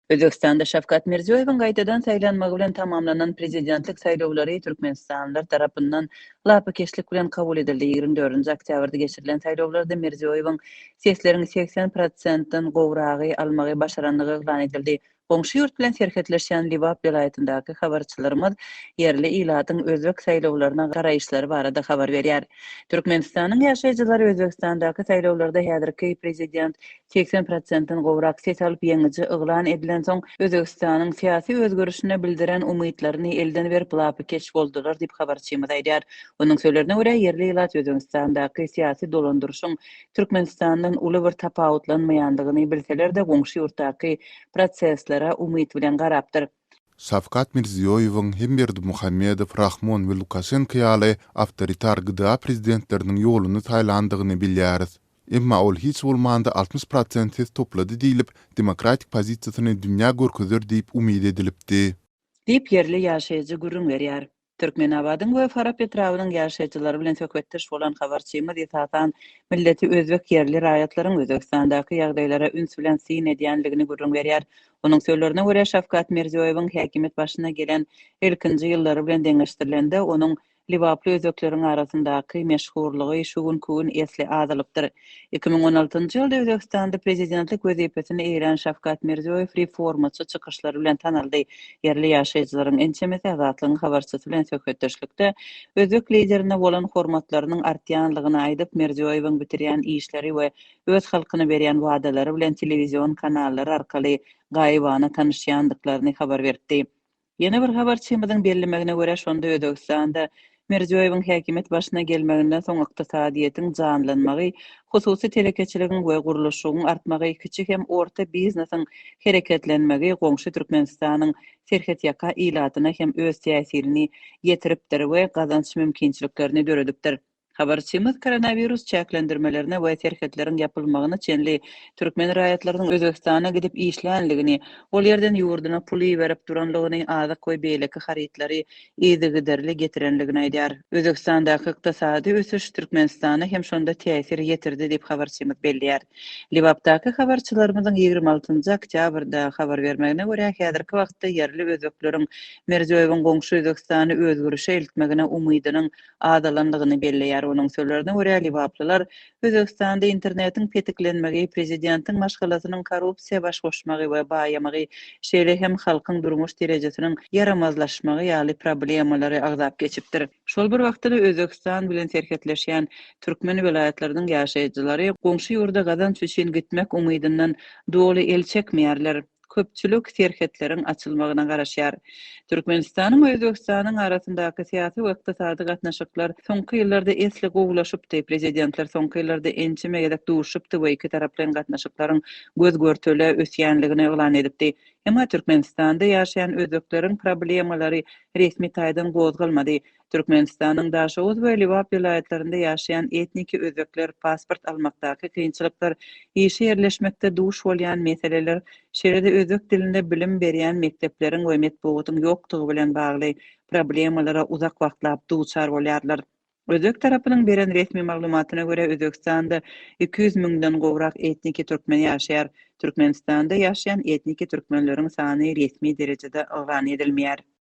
Özbegistanda Şawkat Mirziýoýewiň gaýtadan saýlanmagy bilen tamamlanan prezidentlik saýlawlary türkmenistanlylar tarapyndan lapykeçlik bilen kabul edildi. 24-nji oktýabrda geçirilen saýlawlarda Mirziýoýewiň sesleriň 80 prosentden gowragy almagy başarandygy yglan edildi. Goňşy ýurt bilen serhetleşýän Lebap welaýatyndaky habarçylarymyz ýerli ilatyň özbek saýlawlaryna garaýyşlary barada habar berýär. Türkmenistanyň ýaşaýjylary Özbegistandaky saýlawlarda häzirki prezident 80 prosentden gowrak ses alyp ýeňiji yglan edilensoň, Özbegistanyň syýasy özgerişine bildiren umytlaryny elden berip lapykeç boldular diýip habarçymyz aýdýar. Onuň sözlerine görä, ýerli ilat Özbegistandaky syýasy dolandyryşyň Türkmenistandan uly bir tapawutlanmaýandygyny bilseler-de goňşy ýurtdaky proseslere umyt bilen garapdyr. Şawkat Mirziýoýewiň hem Berdimuhamedow, Rahmon we Lukaşenko ýaly awtoritar GDA prezidentleriniň ýoluny saýlandygyny bilýäris. Emma ol hiç bolmanda 60 prosent ses toplady diýlip, demokratik pozisiýasyny dünýä görkezer diýip umyt edilipdi. Diýip, ýerli ýaşaýjy gürrüň berýär. Türkmenabadyň we Farap etrabynyň ýaşaýjylary bilen söhbetdeş bolan habarçymyz esasan milleti özbek ýerli raýatlaryň Özbegistandaky ýagdaýlara üns bilen syn edýändigini gürrüň berýär. Onuň sözlerine görä, Şawkat Mirziýoýewiň häkimiýet başyna gelen ilkinji ýyllary bilen deňeşdirilende, onuň Lebaply özbekleriň arasyndaky meşhurlygy şu günki gün esli azalypdyr. 2016-njy ýylda Özbegistanda prezidentlik wezipesini eýelän Şawkat Mirziýoýew reformaçy çykyşlary bilen tanaldy. Ýerli ýaşaýjylaryň ençemesi Azatlygyň habarçysy bilen söhbetdeşlikde özbek liderine bolan hormatlarynyň artýanlygyny aýdyp, Mirziýoýewiň bitirýän işleri we öz halkyna berýän wadalary bilen telewizion kanallary arkaly gaýybana tanyşýandyklaryny habar beripdi. Ýene bir habarçymyzyň bellemegine görä, şonda Özbegistanda Mirziýoýewiň häkimiýet başyna gelmeginden soň ykdysadyýetiň janlanmagy, hususy telekeçiligiň we gurluşygyň artmagy, kiçi hem orta biznesiň hereketlenmegi goňşy Türkmenistanyň serhetýaka ilatyna hem öz täsirini ýetiripdir we gazanç mümkinçiliklerini döredipdir. Habarçymyz koronawirus çäklendirmelerine we serhetleriň ýapylmagyna çenli türkmen raýatlarynyň Özbegistana gidip işlänligini, ol ýerden ýurduna pul iberip duranlygyny, azyk we beýleki harytlary yzygiderli getirenligini aýdýar. Özbegistandaky ykdysady ösüş Türkmenistana hem şonda täsir ýetirdi diýip habarçymyz belleýär. Lebapdaky habarçylarymyzyň 26-njy oktýabrda habar bermegine görä, häzirki wagtda ýerli özbekleriň Mirziýoýewiň goňşy Özbegistany özgerişe eltmegine umydynyň azalandygyny belleýär. Onuň sözlerine görä, lebaplylar Özbegistanda internetiň petiklenmegi, prezidentiň maşgalasynyň korrupsiýa baş goşmagy we baýamagy, şeýle hem halkyň durmuş derejesiniň ýaramazlaşmagy ýaly problemalary agzap geçipdir. Şol bir wagtda-da Özbegistan bilen serhetleşýän türkmen welaýatlarynyň ýaşaýjylary goňşy ýurda gazanç üçin gitmek umydyndan doly el çekmeýärler. Köpçülik serhetleriň açylmagyna garaşýar. Türkmenistanyň we Özbegistanyň arasyndaky syýasy we ykdysady gatnaşyklar soňky ýyllarda esli gowulaşypdy. Prezidentler soňky ýyllarda ençeme gezek duşupdy we ikitaraplaýyn gatnaşyklaryň göz-görtele ösýänligini yglan edipdi. Emma Türkmenistanda ýaşaýan özbekleriň problemalary resmi taýdan gozgalmady. Türkmenistanyň Daşoguz we Lebap welaýatlarynda ýaşaýan etniki özbekler pasport almakdaky kynçylyklar, işe ýerleşmekde duş bolýan meseleler, şeýle-de özbek dilinde bilim berýän mekdepleriň we metbugatyň ýokdugy bilen bagly problemalara uzak wagtlap duçar bolýarlar. Özbek tarapynyň beren resmi maglumatyna görä, Özbegistanda 200 müňden gowrak etniki türkmen ýaşaýar. Türkmenistanda ýaşaýan etniki türkmenleriň sany resmi derejede yglan edilmeýär.